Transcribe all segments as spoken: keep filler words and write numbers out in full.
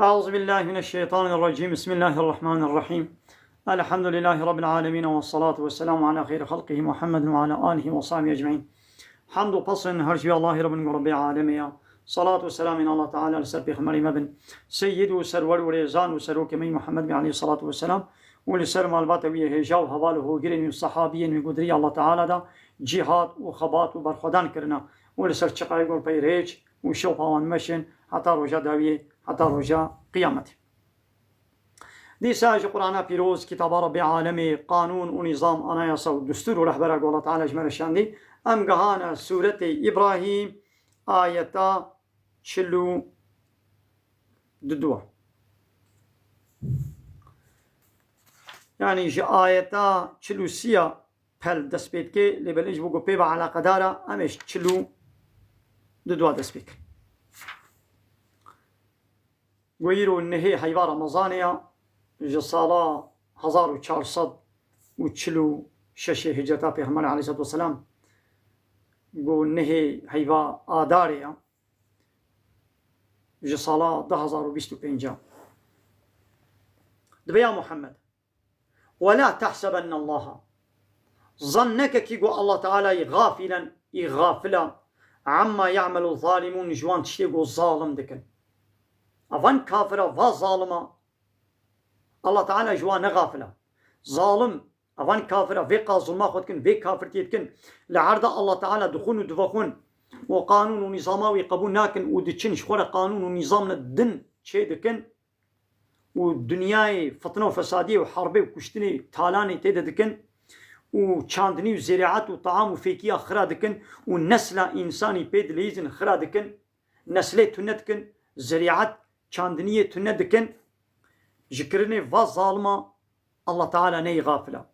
أعوذ بالله من الشيطان الرجيم. بسم الله الرحمن الرحيم. الحمد لله رب العالمين، والصلاة والسلام على خير خلقه محمد وعلى آله وصحبه أجمعين. Hamd û pesên her ji Allahê re bin ku Rebbê alemê ya. Salat û selamên Allah Teala li ser pêxemberê me bin. Seyyid û serwer û rêzan û serokê me Muhammed bin aleyhi salatu ve selam û li ser malbata wî yê hêja û heval û hogirên wî û sahabiyên wî ku di rêya Allah Teala da cîhad û xebat û berxwedan kirina û li ser çiqayê ku pey rêç û şewqa wan meşin heta roja dawiyê, heta roja qiyametê. Dîsa ji Qur'ana Pîroz, kitaba Rebbê alemê, qanûn û nîzam, anayasa û destûr û rehbera ku Allah Teala ji me re şandî, em gehane sûretê Îbrahîm, ayeta çil û du. Yanî ji ayeta çil û sê ya pel dest pê dike, lê belê ji bo ku pê ve eleqedar e, em ê ji çil û du dest pê bikin. Ku îro nehê heyva Remezanê ya, ji sala hezar û çar sed û çil û şeş hicreta Pêxember aleyhissalatu vesselam, ku nehê heyva Adarê ya, ji sala du hezar û bîst û pênc. Dibe ya Muhammed, ولا تحسبن الله. Zan neke kî ku Allah Teala yî gafilen, yî gafila, amma ya'melu zalimûn, ji wan tiştê ku zalim dikin. Evan kafira, va zalima, Allah Teala ji wan ne gafila. Zalim, evan kafira, vê qas zulma xwe dikin, vê kafirtiyê dikin. Li erda Allah Teala dixwin û divexwin û qanûn û nîzama wî qebûl nakin û diçin ji xwe re qanûn û nîzamine din çê dikin. û dinyayê fitne û fesadiyê û herbê û kuştinê talanê tê de dikin û çandinî û zerîat û taam û fêkiya xira dikin û nesla însanî pê dileyîzin xira dikin, neslê tune dikin, zerîat çandiniyê tune dikin, ji kirinê va zalima Allah Teala neyê gafila.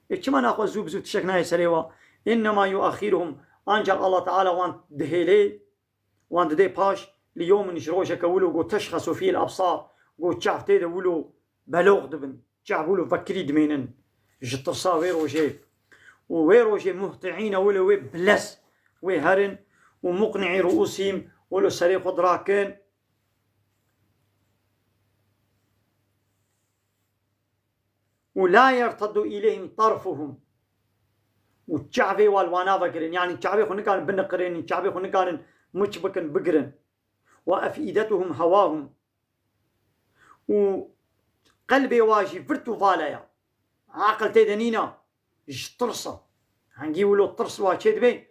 Ê çima naxwe zû bi zû tişek nayê serê wa? Innema yuaxiruhum, ancak Allah Teala wan dihêlê, wan didê paş, li yewmin, ji rojeke wilo ku teşxesu fîhil ebsar, ku çav tê de wilo belox dibin, çav wilo vekirî dimênin ji tirsa wê rojê. Û wê rojê muhtiîne wilo wê bilez wê herin û muqniî ruusîm wilo serê xwe dirakin. û la yerteddu îleyhim tarfuhum. Û çavê wan li wana vegirin. Yanî çavê xwe nikarin biniqirênin, çavê xwe nikarin muç bikin, bigirin. Ve efîdetuhum hewahum. Û qelbê wa jî virt û vale ya. Aqil tê de nîna. Ji tirsa. Hengî wilo tirs wa çê dibe,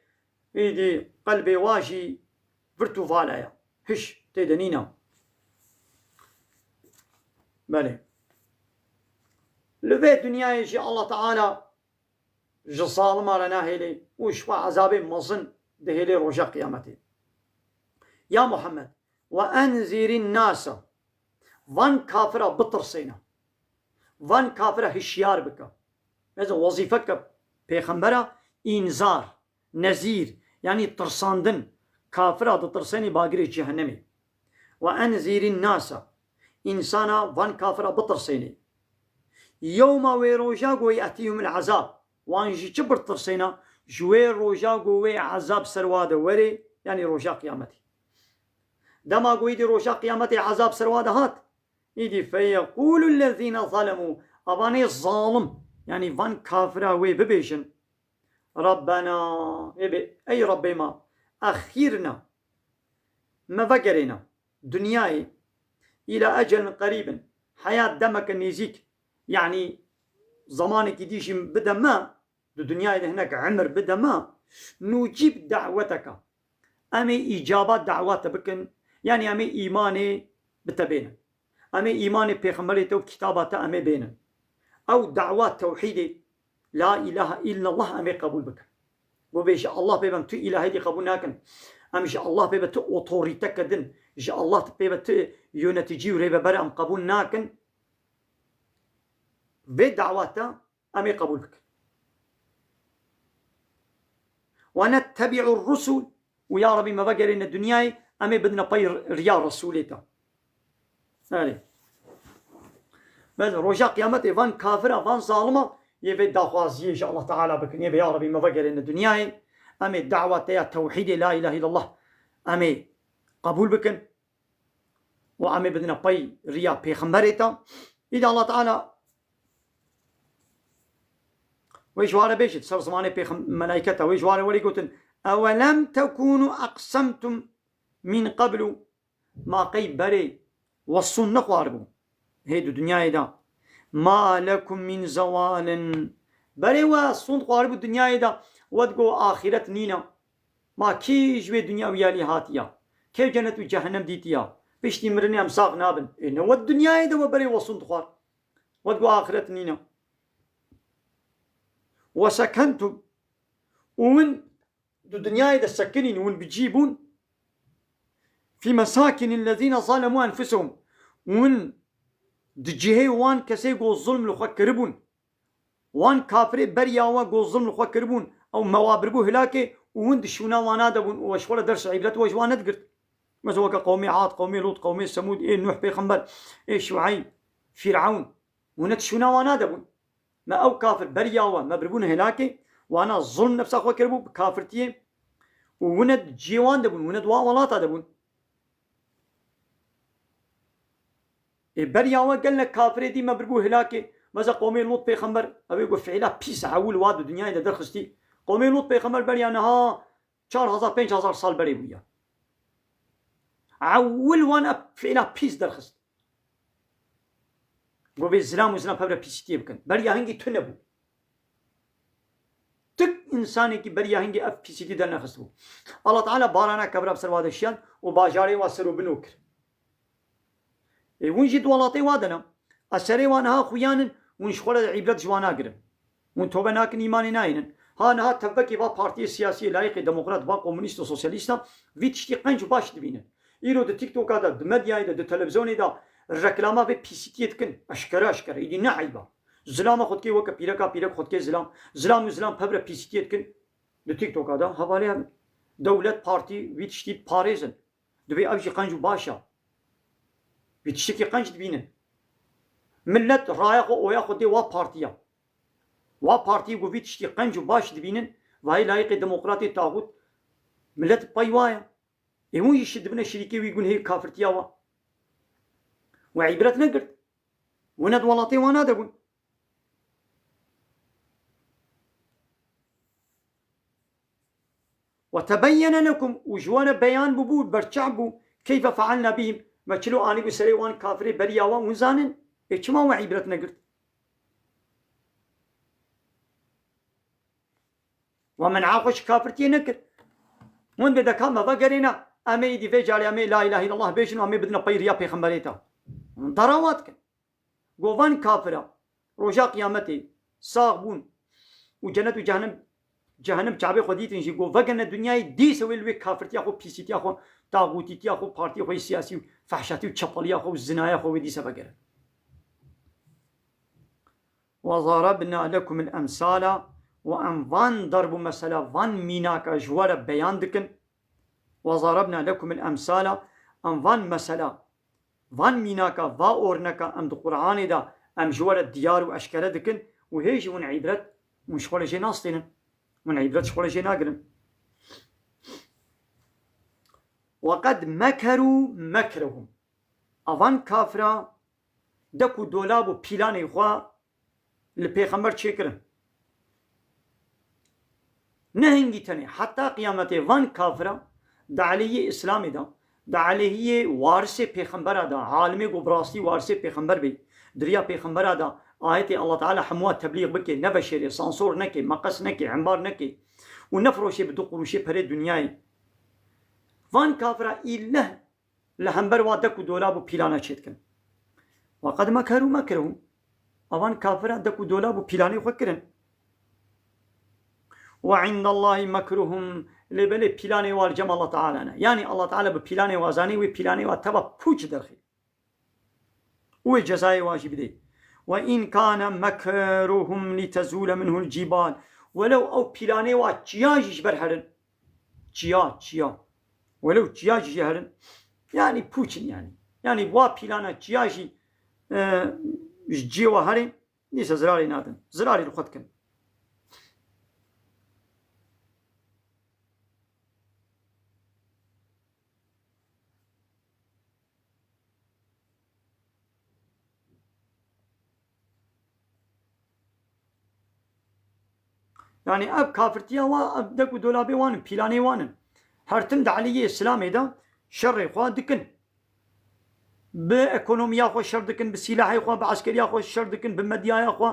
êdî qelbê wa jî virt û vale ya. Hiş tê de nîna. Belê. Li vê dinyayê jî Allah Teala ji zalima re nahêlê û ji xwe ezabê mezin dihêlê roja qiyametê. Ya Muhammed, ve enzîrin nasa. Van kafira bitirsêne. Van kafira hişyar bike. Mesela wezîfeke pêxembera înzar, nezîr, yanî tirsandin. Kafira ditirsênê bagirê cehennemê. Ve enzîrin nasa. Însana van kafira bitirsênê. Yewma, wê roja ku yetîhumul ezab. Wan ji çi bitirsêna? Ji wê roja ku wê ezab ser wa de were, yanî roja qiyametê. Dema ku îdî roja qiyametê ezab ser wa de hat, îdî feyeqûlu lezîne zalemû, evanê zalim, yanî van kafira wê bibêjin, Rabbena, ê bê, ey Rabbê me, exîrna, me vegerêne dinyayê, îla ecelin qerîbin, heya demeke nêzîk, yanî zemanekî dî jî bide me, di dinyayê de hinek emir bide me, nûcîb da'weteke. Em ê îcaba da'wa te bikin, yanî em ê îmanê bi te bênin. Em ê îmanê pêxemberê te û kitaba te em ê bênin. Ew da'wa tewhîdê, la îlahe îllallah em ê qebûl bikin. Ku bê ji Allah pê ve em tu îlahê dî qebûl nakin. Em ji Allah pê ve tu otorîteke din, ji Allah pê ve tu yöneticî û rêveber em qebûl nakin. Vê da'wa te em ê qebûl bikin. Ve nettebi'ur rusul, û ya Rebî me vegerêne dinyayê, em ê bidine pey riya Resûlê te. Erê. Bes roja qiyametê van kafira, van zalima yê vê daxwaziyê ji Allah Teala bikin. Yê vê ya Rebî me vegerêne dinyayê, em ê da'wa te ya tewhîdê la îlahe îllallah em ê qebûl bikin. û em ê bidine pey riya pêxemberê te. Îdî Allah Teala wê ji ware bêjit, ser zimanê pêxem-, melayketa, wê ji ware werî gotin, "Ewelem tekûnû eqsemtum min qeblu." Ma qey berê we sûnd nexwaribû hê di dinyayê de? "Ma lekum min zewalin." Berê we sûnd xwaribû dinyayê de, we digo axiret nîne. Ma kî ji wê dinya û yalî hatiya? Kê cenet û cehennem dîtiya? Piştî mirinê em sax nabin. Ê ne we dinyayê de we berê we sûnd dixwar. We digo axiret nîne. "Ve sekentum." Û win di dinyayê de sekinîn, hûn bi cî bûn. "Fî mesakînil lezîne zalemû enfusehum." Hûn di cihê wan kesê ku zulm li xwe kiribûn. Wan kafirê beriya we ku zulm li xwe kiribûn, ew mewabir bû hilakê û hûn di şûna wana de bûn û we ji xwe re ders û îbret we ji wan nedigirt. Mesela weke qewmê Ad, qewmê Lût, qewmê Semûd, ê Nuh pêxember, ê Şueyb, Fîrewn. Hûn ne di şûna wana de bûn. Me ew kafir beriya we, me biribûn helakê, wana zulm nefsa xwe kiribû bi kafirtiyê û hûn ne di cihê wan de bûn, hûn ne di wan welata de bûn. Ê beriya we gelek kafirê dî me biribû helakê. Mesela qewmê Lût pêxember, ew ê ku fiîla pîs ewil wa di dinyayê de derxistî. Qewmê Lût pêxember beriya niha çar hezar, pênc hezar sal berê bûye. Ewil wan ev fiîla pîs derxist. Got vê zilam û zilam pevre pîsîtiyê bikin. Beriya hingî tune bû. Tik însanekî beriya hingî ev pîsîtî dernexistibû. Allah Teala barana kevra bi ser wa de şiyan û bajarê wa ser û bin û kir. Ê hûn jî di welatê wa de ne. Eserê wa niha xuyan in, hûn ji xwe re de îbret ji wan nagirin. Hûn tobe nakin, îmanê nayînin. Ha niha tevbekê va partiyê siyasiyê, layîqê demokrat, va komunîst û sosyalîst e, vî tiştî qenc û baş dibînin. Îro di TikToka de, di medyayê de, di televîzyonê de reklama vê pîsîtiyê dikin. Eşkere eşkere. Îdî ne eyb e. Zilama xwe dikê weke pîreka pîrek xwe dikê zilam. Zilam û zilam pevre pîsîtiyê dikin. Di TikToka de hevalê hev in. Dewlet, partî, vî tiştî parêzin. Divê ev jî qenc û baş e. Vî tiştekî qenc dibînin. Millet raya xwe, oya xwe dê wa partiya. Wa partiyê ku vî tiştî qenc û baş dibînin, vayê layîqê demokratê taxût, millet pey wa ye. Ê hûn jî şi dibine şirîkê wî gunhê kafirtiya wa. We îbret negirt. Wine di welatê wana de bûn. "Ve tebeyyene lekum", û ji we re beyan bûbû, berçav bû, "keyfe fealna bihim", me çilo anîbû serê wan kafirê beriya wan, hûn zanin. Ê çima we îbret negirt? We men'a xwe ji kafirtiyê nekir. Hûn bê deka me vegerêne, em ê îdî vê carê em ê la ilahe illallah bêjin û em ê bidine pey riya pêxemberê te. Hûn dara wa dikin. Go van kafira, roja qiyametê sax bûn û cenet û cehennem, cehennem çavê xwe dîtin jî, go vegerne dinyayê, dîse wê li wê kafirtiya xwe, pîsîtiya xwe, taxûtîtiya xwe, partiyê xwe yê siyasî û fehşatî û çepeliya xwe û zinaya xwe wê dîse vegere. "Ve zarabna lekumul emsala", û em van darb û mesela, van mînaka ji we re beyan dikin. "Ve zarabna lekumul emsala", em van mesela, van mînaka, va orneka em di Qur'anê de em ji we re diyar û eşkere dikin û hê jî hûn îbret, hûn ji xwe re jê nastînin. Hûn îbret ji xwe re jê nagirin. "Ve qed mekeru mekrehum." Avan kafira dek û dolab û pîlanê xwe li pêxember çêkirin. Ne hingî tenê, heta qiyametê van kafira di aleyhiyê Îslamê de, di aleyhiyê warisê pêxembera de, alimê ku bi rastî warisê pêxember bê, di riya pêxembera de ayetê Allah Teala hemûya teblîx bike, neveşêrê, sansor neke, meqes neke, embar neke û nefiroşê bi du quruşê perê dinyayê. Van kafira îleh li hember wa dek û dolab û pîlana çêdikin. "Ve qed mekeru mekrehum." Avan kafira dek û dolab û pîlanê xwe kirin. "Ve indallahi mekruhum." Lê belê pîlanê wa li cem Allah Teala ne. Yanî Allah Teala bi pîlanê wa zanî, wê pîlanê wa teva pûç derxî. Û wê cezayê wa jî bidê. "Ve in kane mekruhum li tezûle minhul cîbal." Welew ew pîlanê wa çiya jî ji ber herin. Çiya, çiya. Welew çiya jî jê herin. Yanî pûçin yanî. Yanî wa pîlana çiya jî, e, ji cihê wa herê, dîsa zirarê nadin. Zirarê li xwe dikin. Yanî ev kafirtiya wan, ev dek û dolabê wan in, pîlanê wan in. Her tim di aliyê Îslamê de şerê xwe dikin. Bi ekonomiya xwe şer dikin, bi sîlahê xwe, bi eskeriya xwe şer dikin, bi medyaya xwe,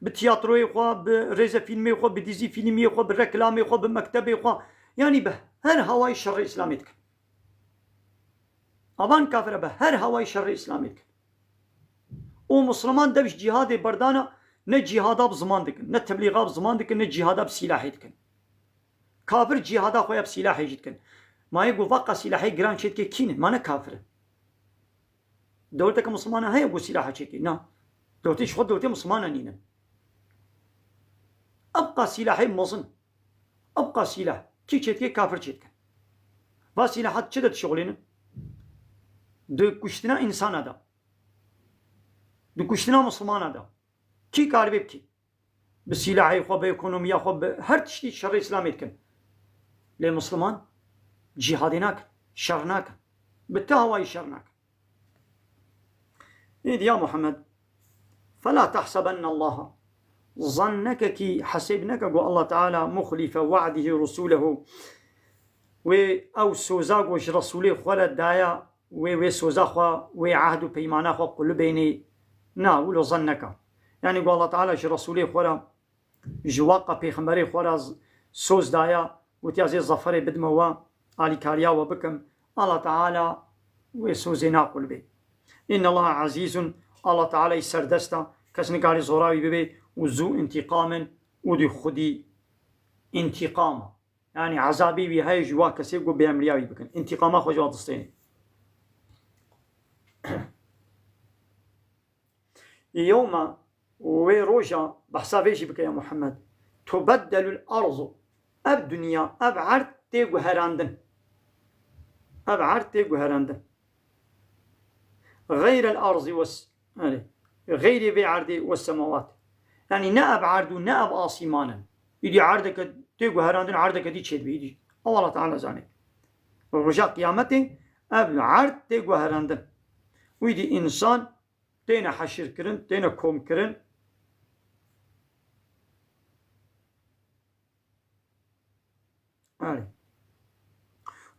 bi tiyatroyê xwe, bi rêzefîlmê xwe, bi dîzî fîlmiyê xwe, bi reklamê xwe, bi mektebê xwe. Yanî bi her hawayî şerê Îslamê dikin. Avan kafir e bi her hawayî şerê Îslamê dikin. Û Misliman dev ji cîhadê berdana, ne cîhada bi ziman dikin, ne teblîxa bi ziman dikin, ne cîhada bi sîlahê dikin. Kafir cîhada xwe ya bi sîlahê jî dikin. Ma yê ku vaqa sîlahê giran çêdike kî ne? Ma ne kafir in? Dewleteke Mislimana heye ku sîlaha çêdike? Na. Dewletê ji xwe dewletê Mislimana nînin. Evqa sîlahê mezin. Evqa sîlah. Kî çêdike? Kafir çêdike. Va sîlahat çi de dişixulînin? Di kuştina însana de. Di kuştina Mislimana de. Kî karibê bikî? Bi sîlahê xwe, bi ekonomiya xwe, bi her tiştî şerê Îslamê dikin. Lê Misliman cîhadê nakin, şer nakin. Bi ti hawayî şer nakin. Êdî ya Muhammed, فلا تحسبن الله, zan neke kî, hesêb neke ku Allah Teala مخلف وعده رسله, wê ew soza ku ji Resûlê xwe re daya, wê, wê soza xwe, wê ehd û peymana xwe qulibênê. Na, wilo zan neke. Yanî ku Allah Teala ji Resûlê xwe re, ji waqa pêxemberê xwe re z-, soz daya, gotiya zê zaferê bidime we, alîkariya we bikim. Allah Teala wê sozê naqulibê. إن الله عزيز, Allah Teala yî serdest e, kes nikarî zora wî bibê û zû întîqam in û di xwedî întîqam e. Yanî ezabê wî heye ji wa kesê ku bêemriya wî bikin. Întîqama xwe ji wa distênê. Yewma, wê roja, behsa vê jî bike ya Muhammed. Tubeddelul arzu. Ev dinya, ev erd tê guherandin. Ev erd tê guherandin. Xeyrel arzi wes-, erê, xeyrê vê erdê wes semawat. Yanî ne ev erd û ne ev asîman in. Îdî erdeke tê guherandin, erdeke dî çêdibî, îdî. Ew Allah Teala zanê. Roja qiyametê ev erd tê guherandin. Û îdî însan têne heşirkirin, têne komkirin. Erê.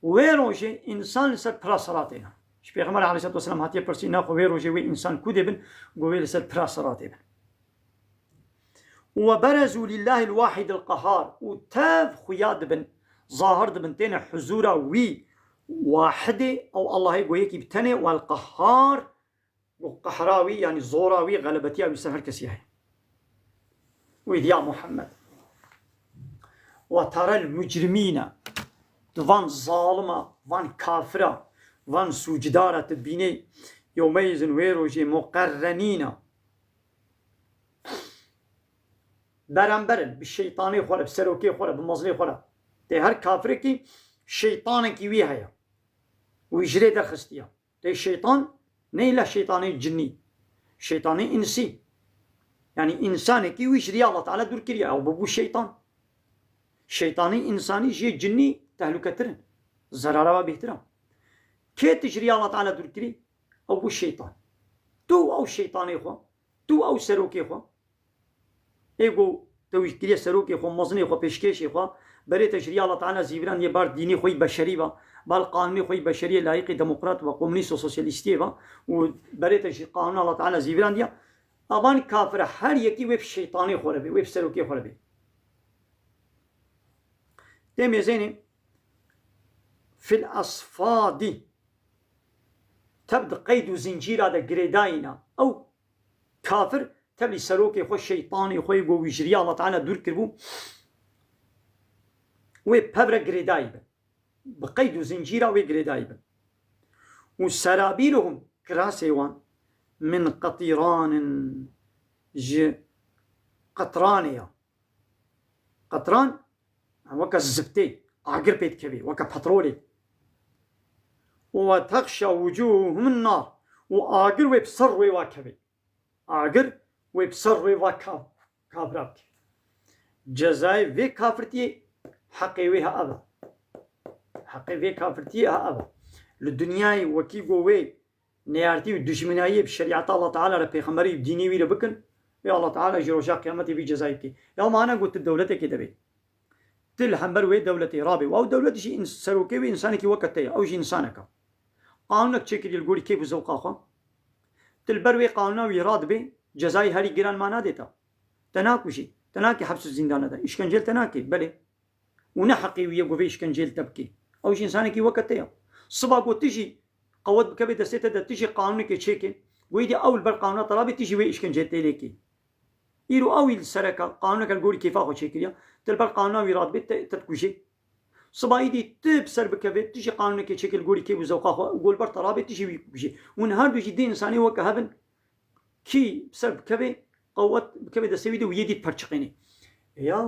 Wê rojê însan li ser pira siratê ne. Ji Pêxember aleyhissalatu vesselam hatiye pirsî, naxwe wê rojê wê însan ku dê bin, ku wê li ser pira siratê bin. Û we berezû lillahil wahidil qehar, û tev xuya dibin, zahir dibin, têne huzûra wî wahidê, ew Allahê ku yekî bi tenê, wel qehar, ku qehra wî, yanî zora wî, xelebetiya wî ser her kesî heye. Wî diya Muhammed. Ve terel mucrimîne, tu van zalima, van kafira, van sûcdara tu bînê, yewmeyizin wê rojê muqerrenîne, beramber in, bi şeytanê xwe re, bi serokê xwe re, bi mezlê xwe re. Tê her kafirekî şeytanekî wî heye. Wî ji rê derxistiye. Tê şeytan, ne îlla şeytanê cinî. Şeytanê însî. Yanî însanekî wî ji riya Allah Teala dûr kiriye. Ew bibû şeytan. Şeytanê însanî ji yê cinî tehlûketir in. Zerara we bêhtir e. Kê tu ji riya Allah Teala dûr kirî? Ew bû şeytan. Tu ew şeytanê xwe, tu ew serokê xwe. Ê ku te wî kiriye serokê xwe, mezinê xwe, pêşkêşê xwe, berê te ji riya Allah Teala zîvirandiye, bar dînê xwe yî beşerî ve, bar qanûnê xwe yî beşeriyê, layîqê demokrat ve, komûnîst û sosyalîstiyê ve û berê te ji qanûna Allah Teala zîvirandiye. Avan kafir e, her yekî wê bi şeytanê xwe re bê, wê bi serokê xwe re bê. Tê mêzênê fil asfadî. Tev di qeyd û zincîra de girêdayî ne. Ew kafir tevlî serokê xwe, şeytanê xwe yê ku wî ji riya Allah Teala dûr kiribû, wê pev re girêdayî bin. Bi qeyd û zincîra wê girêdayî bin. Û serabîluhum, kirasê wan, min qetîranin, ji qetranê ya. Qetran, weke zibtê, agir pê dikevê, weke petrolê. Û ve texşa wucuhumun nar. Û agir wê bi ser rûyê wa kevê. Agir wê bi ser rûyê va ka-, kafira bike. Cezayê vê kafirtiyê heqê wê ha ev e. Heqê vê kafirtiyê ha ev e. Li dinyayê wekî go wê neyartî û dijminayiyê bi şerîeta Allah Teala re, pêxemberî û dînê wî re bikin, Wê Allah Teala ji roja qiyametê vî cezayê bike. Ya mana got tu dewletekê de bê. Tu li hember wê dewletê rabê. Û ew dewlet jî ins-, serokê wê însanekî weke te ye. Ew jî însanek e. Qanûnek çêkiriye li gorî kêf û zewqa xwe. Tu li ber wê qanûna wî radibê, cezayê herî giran ma nadê te. Te nakujê. Te nake heps û zîndana de. Îşkenceyê te nake. Belê. Û ne heqê wî ye ku vê îşkenceyê li te bike. Ew jî însanekî weke te ye. Siba ku tu jî qewet bikeve destê te de, tu jî qanûnekê çêke, ku êdî ew li ber qanûna te rabê, tu jî wê îşkenceyê tê lê kê. Îro ew î li sereke qanûneke li gorî kêfa xwe çêkiriye, tu li ber qanûna wî radibê, te, te dikujê. Siba êdî tu bi ser bikeve, tu jî qanûnekê çêke li gorî kêf û zewqa xwe, ku li ber te rabê, tu jî wî dikujê. Hûn her du jî dê însanê weke hev in, kî bi ser bikeve, qewet bikeve destê wî de û yê dî perçiqênê. Ya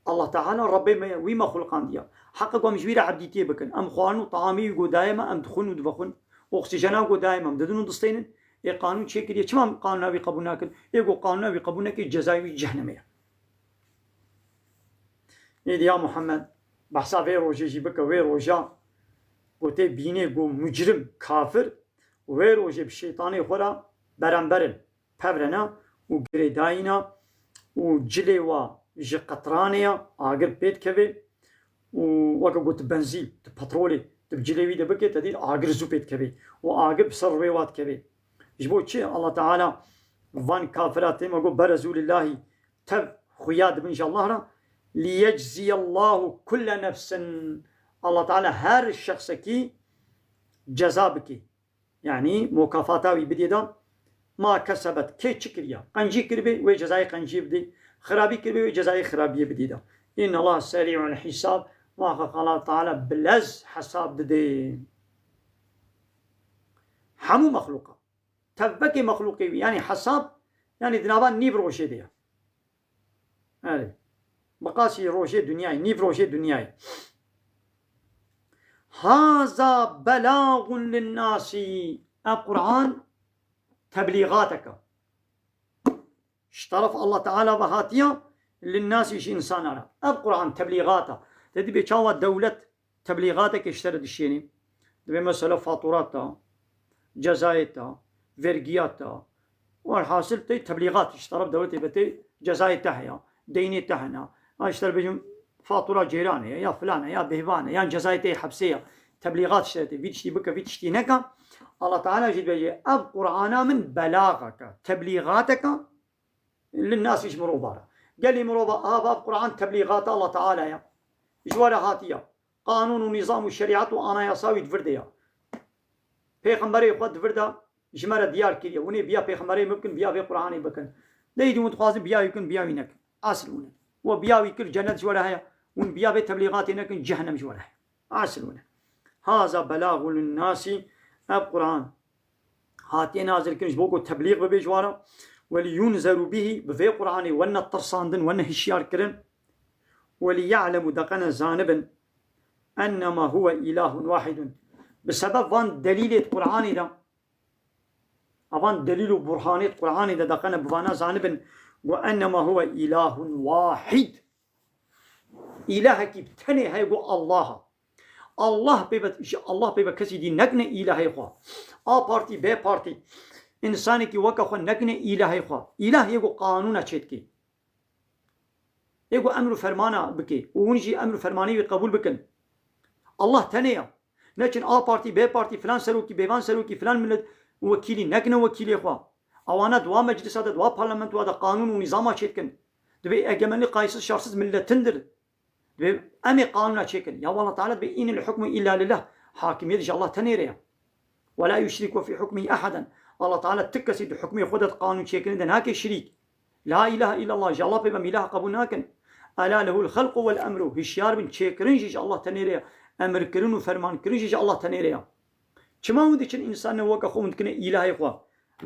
Allah Teala Rebbê me ye, wî me xulqandiye. Heqe ku em ji wî re ebdîtiyê bikin. Em xwarin û teamê wî ku daye me, em dixwin û divexwin. Oksîjena ku daye me, em didin û distênin. Ê qanûn çêkiriye, çima em qanûna wî qebûl nakin? Ê ku qanûna wî qebûl neke, cezayê wî cehnemê ye. Êdî ya Muhammed, behsa vê rojê jî bike, wê roja ku tê bînê ku mucrim, kafir, wê rojê bi şeytanê xwe re beramber in, pevrene û girêdayî ne û cilê wa ji qetranê ye, agir pê dikeve û weke ku tu benzîn, tu petrolê, tu bi cilê wî de bike, te dît agir zû pê dikeve û agir bi ser rûyê wa dikeve. Ji bo çi Allah Teala van kafira tê me got, "Berezû lillahî", tev xuya dibin ji Allah re, "Liyecziyallahu kulle nefsin", Allah Teala her şexsekî ceza bike. Yanî mukafata wî bidê de, "Ma kesebet", kê çi kiriye? Qencî kiribe, wê cezayê qenciyê bidê. Xirabî kiribe, wê cezayê xirabiyê bidê de. "Înnallaha serî'ul hîsab", muhaqqeq Allah Teala bi lez hesab didê. Hemû mexlûqa. Tevbekê mexlûqê wî, yanî hesab, yanî di nava nîv rojê de ye. Erê. Bi qasî rojê dinyayê, nîv rojê dinyayê. "Haza belagun linnasî." Ev Quran teblîxatek e. Ji teref Allah Teala ve hatiye, linnasî, ji însana re. Ev Quran teblîxat e. Te dibê çawa dewlet teblîxatekê ji te re dişênê. Dibê mesela fatura te, cezayê te, vergiya te. Welhasil tê teblîxat, ji teref dewletê ve tê cezayê te heye, deynê te hene. Ha, ji te re bêjim fatura ceyranê ye, ya filan e, ya bêhvan e, yan cezayê te yê hepsê ye. Teblîxat ji te re tê, vî tiştî bike, vî tiştî neke. Allah Teala jî dibêje, ev Qur'ana min belaxek e, teblîxatek e, linnasî, ji mirova re. Gelî mirova, aha, ev Qur'an teblîxata Allah Teala ye. Ji we re hatiye. Qanûn û nîzam û şerîet û anayasa wî di vir de ye. Pêxemberê xwe di vir de ji me re diyar kiriye. Hûn ê biya pêxemberê min bikin, biya vê Qur'anê bikin. Lê êdî hûn dixwazin biya wî bikin, biya wî nekin. Esil hûn in. We biya wî kir, cennet ji we re heye. Hûn biya vê teblîxatê nekin, cehennem ji we re heye. Esil hûn in. Haza belaxu linnasî, ev Qur'an hatiye nazil kirin ji bo ku teblîx bibe ji wan re. "Weliyunzeru bihî", bi vê Qur'anê wene tirsandin, wene hişyar kirin. "Weliya'lemu", deqene zanibin, "ennema huwe ilahun wahidun." Bi sebeb van delîlê di Qur'anê de, a van delîl û burhanê di Qur'anê de, deqene bi vana zanibin, "Ve ennema huwe ilahun wahid." Îlahekî bi tenê heye, ku Allah e. Allah pê ve, ji Allah pê ve kesî dî nekine îlahê xwe. A partî, B partî, însanekî weke xwe nekine îlahê xwe. Îlah yê ku qanûna çêdikê. Yê ku emr û fermana bike. Û hûn jî emr û fermanê wî qebûl bikin. Allah tenê ye. Neçin A partî, B partî, filan serokî, bêvan serokî, filan milet wekîlî nekine wekîlê xwe. Ewana di wa meclisa de, di wa parlamentoya de qanûn û nîzama çêdikin. Dibê egemenlî qaysiz şersiz milletindir. Dibê em ê qanûna çêkin. Ya Allah Teala dibê, "Inil hukmu illa lillah." Hakimiyet ji Allah tenê re ye. "Ve la yuşriku fi hukmihi ahaden." Allah Teala ti kesî di hukmê xwe de, di qanûn çêkirinê de nake şirîk. La ilahe illallah, ji Allah pê ve îlah qebûl nakin. "Ela lehul xelqu vel emru." Hişyar bin, çêkirin jî ji Allah tenê re ye. Emirkirin û fermankirin jî ji Allah tenê re ye. Çima hûn diçin însanê weke xwe hûn dikine îlahê xwe?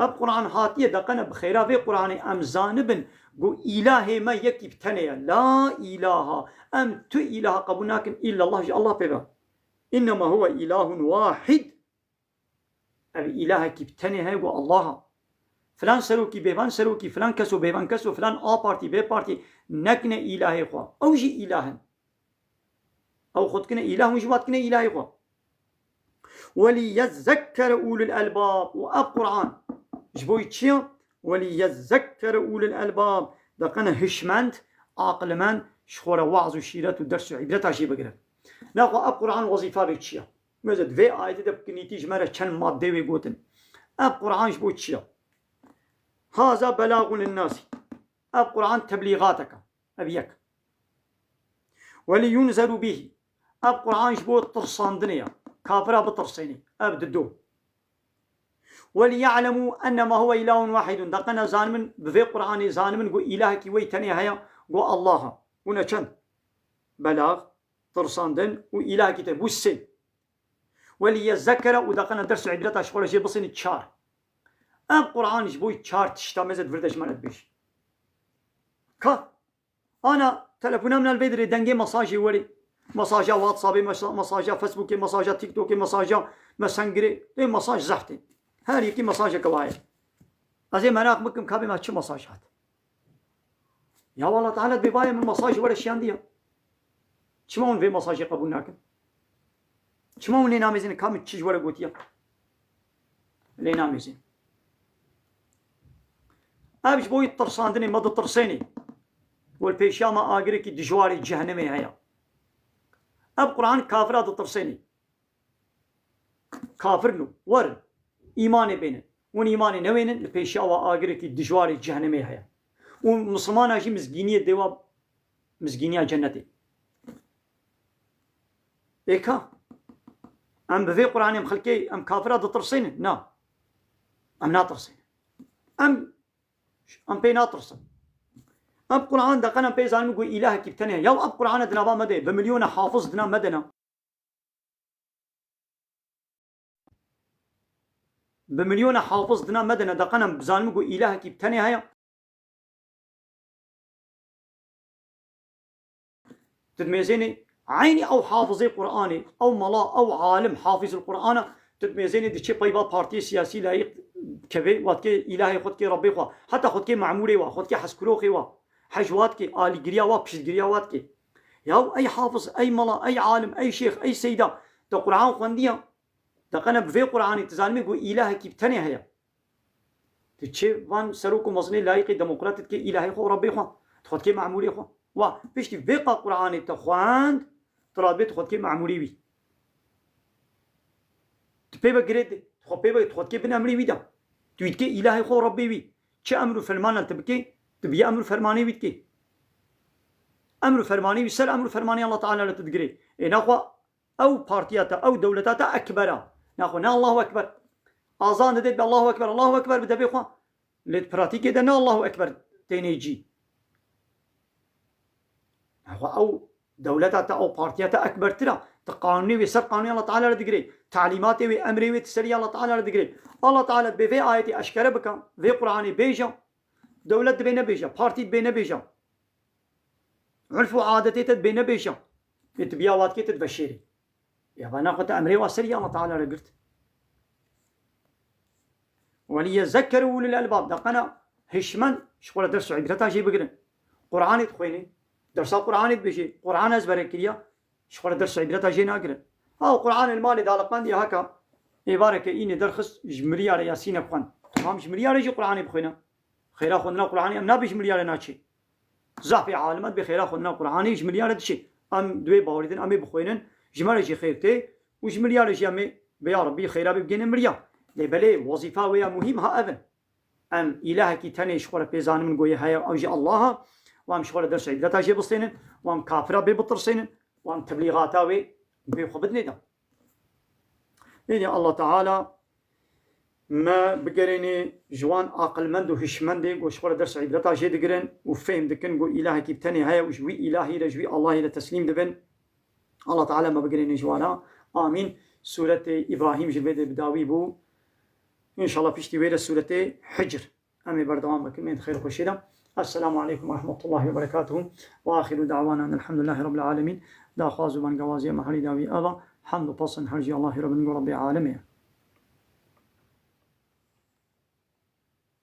Ev Quran hatiye deqene bi xêra vê Quranê em zanibin ku îlahê me yekî bi tenê ye. La ilaha. Em tu îlaha qebûl nakin illallah, ji Allah pê ve. "Innema huwe ilahun wahid." Ev îlahekî bi tenê heye ku Allah e. Filan serokî, bêvan serokî, filan keso, bêvan keso, filan A partî, B partî nekine îlahê xwe. Ew jî îlah in. Ew xwe dikine îlah, hûn jî wa dikine îlahê xwe. "Weliyezzekkere ulul elbab." Û ev Quran ji bo çi ye? وَلِيَذَّكَّرَ أُولُو الْأَلْبَابِ. De qene hişmend, aqilmend, ji xwe re weaz û şîret û ders û îbreta jê bigirin. Naxwe ev Quran wezîfa vê çi ye? Mêze di vê ayetê de bi kinîtî ji me re çend madde wê gotin. Ev Quran ji bo çi ye? هَذَا بَلَاغٌ لِلنَّاسِ. Ev Quran teblîxatek e. Ev yek. وَلِيُنْذَرُوا بِهِ. Ev Quran ji bo tirsandinê ye. Kafira bitirsênê. Ev dido. وَلِيَعْلَمُوا أَنَّمَا هُوَ إِلَٰهٌ وَاحِدٌ. De qene zanibin, bi vê Quranê zanibin ku îlahekî wey tenê heye, ku Allah e. Hûn e çend? Belax, tirsandin û îlahekî te bû sê. وَلِيَذَّكَّرَ û de qene ders û îbreta ji xwe re jê bisênî çar. Ev Quran ji bo çar tişta mêze di vir de ji me re dibêjî. Ka Ana telefona min li vê dirê dengê mesajê werê. Mesaja WhatsAppê, mesa-, mesaja Facebookê, mesaja TikTokê, mesaja Messengerê. Ê mesaj zehf tê. Her yekî mesajeke wa ye. Ez ê meraq bikim ka bê me çi mesaj hat. Ya Allah Teala dibê bayê min mesaj were şiyandiya. Çima hûn vê mesajê qebûl nakin? Çima hûn lê namêzin ka min çi ji we re gotiye? Lê namêzin. Ev ji bo tirsandinê me ditirsênê. Wel pêşiya me agirekî dijwarê cehennemê heye. Ev Quran kafira ditirsênê. Kafir no. Werin. Îmanê bênin. Hûn îmanê newênin, li pêşiya we agirekî dijwarê cehennemê heye. Û misilmana jî mizgîniyê dê wa mizgîniya cennetê. Ê ka? Em bi vê Quranê em xelkê, em kafira ditirsênin? Na. Em natirsênin. Em, em pê natirsin. Em Quran de qen em pê zanin ku îlahekî bi tenê ye. Ya ev Qurane di nava me de ye. Bi milyona hafiz di nav me de ne. Bi milyona hafiz di nav me de ne, de qen em bizanin ku îlahekî bi tenê heye. Tu dimêzênê eynî ew hafizê Qur'anê, ew mala, ew alim, hafizul Qur'an e, tu dimêzênê diçê peyva partiyê siyasî layîq kevê, wa dikê îlahê xwe dikê Rebbê xwe. Heta xwe dikê memûrê wa, xwe dikê hezkuroxê wa. Hej wa dikê, alîgiriya wa, piştgiriya wa dikê. Yaw ey hafiz, ey mala, ey alim, ey şêx, ey seyda, te Qur'an xwendiya? De qene bi vê Qur'anê tu zanibê ku îlahekî bi tenê heye? Tu çi van serok û mezinê layîqê demokratê dikê îlahê xwe û Rebbê xwe? Tu xwe dikê memûrê xwe. Wa, piştî vê qa Qur'anê te xwend, tu radibê tu xwe dikê memûrê wî. Tu pê ve girê dê, tu xwe pê ve, tu xwe dikê bin emrê wî de. Tu wî dikê îlahê xwe û Rebbê wî. Çi emr û fermanan tu bikê, tu biyê emr û fermanê wî dikê. Emr û fermanê wî ser emr û fermanê Allah Teala re tu digirê. Ê naxwe ew partiya te, ew dewleta te ekber e. Naxwe ne Allahu Ekber. Azan dide be Allahu Ekber, Allahu Ekber bi devê xwe. Lê di pratîkê de ne Allahu Ekber tênê cî. Naxwe ew dewleta te, ew partiya te ekbertir e. Tu qanûnê wê ser qanûnê Allah Teala re digirê. Talîmatê wê, emrê wê tu serî Allah Teala re digirê. Allah Teala dibê vê ayetê eşkere bike, vê Qur'anê bêje. Dewlet dibê nebêje, partî dibê nebêje. Urf û adetê te dibê nebêje. Ê tu biya wa dikê tu diveşêrî. Ya va naxwe te emrê wa serî Allah Teala re girt. وَلِيَذَّكَّرَ أُولُو الْأَلْبَابِ. De qena hişmend ji xwe re ders û îbreta jê bigirin. Qur'anê dixwênê, dersa Qur'anê dibêjê, Qur'an ezbere kiriya, ji xwe re ders û îbreta jê nagirin. Ha, Qur'an li malê daliqandiye heka, êvareke înê derxist ji milyare Yasînek xwend. Tamam, ji milyare jî Qur'anê bixwêne. Xêra xwendina Qur'anê em nabê ji milyare naçê. Zafê alime dibê xêra xwendina Qur'anê ji milyare diçê. Em di wê bawerî din, em ê bixwênin, ji me re jî xêr tê û ji milyare jî em ê bê ya Rebbî xêra bê bigêne mirya. Lê belê wezîfa wê ya muhîm ha ev in. Em îlahekî tenê ji xwe re pê zanimin goyê heye, ew jî Allah e. Û em ji xwe re ders û îbreta jê bistênin, û em kafira bê bitirsênin, û em teblîxata wê bê xwe bidinê de. Êdî Allah Teala me bigerênê ji wan aqilmend û hişmendê ku ji xwe re ders û îbreta jê digirin û fêhm dikin ku îlahekî bi tenê heye û ji wî îlahî re, ji wî Allahî re teslîm dibin. Allah Teala me bigerênê ji wana. Amîn. Sûretê Îbrahîm ji vê de bi dawî bû. Înşallah piştî wê de sûretê Hicr. Em ê berdewam bikin, em ê di xêr û xweşiyê de. Esselamu aleykum ve rahmetullahi ve berekatuhu. Ve axiru da'wana enelhamdülillahi rabbil alemin. Daxwaz û bangewazê me herî dawî ev e. Hemd û pesn her jî Allahî re bin ku Rebbê alemê ye.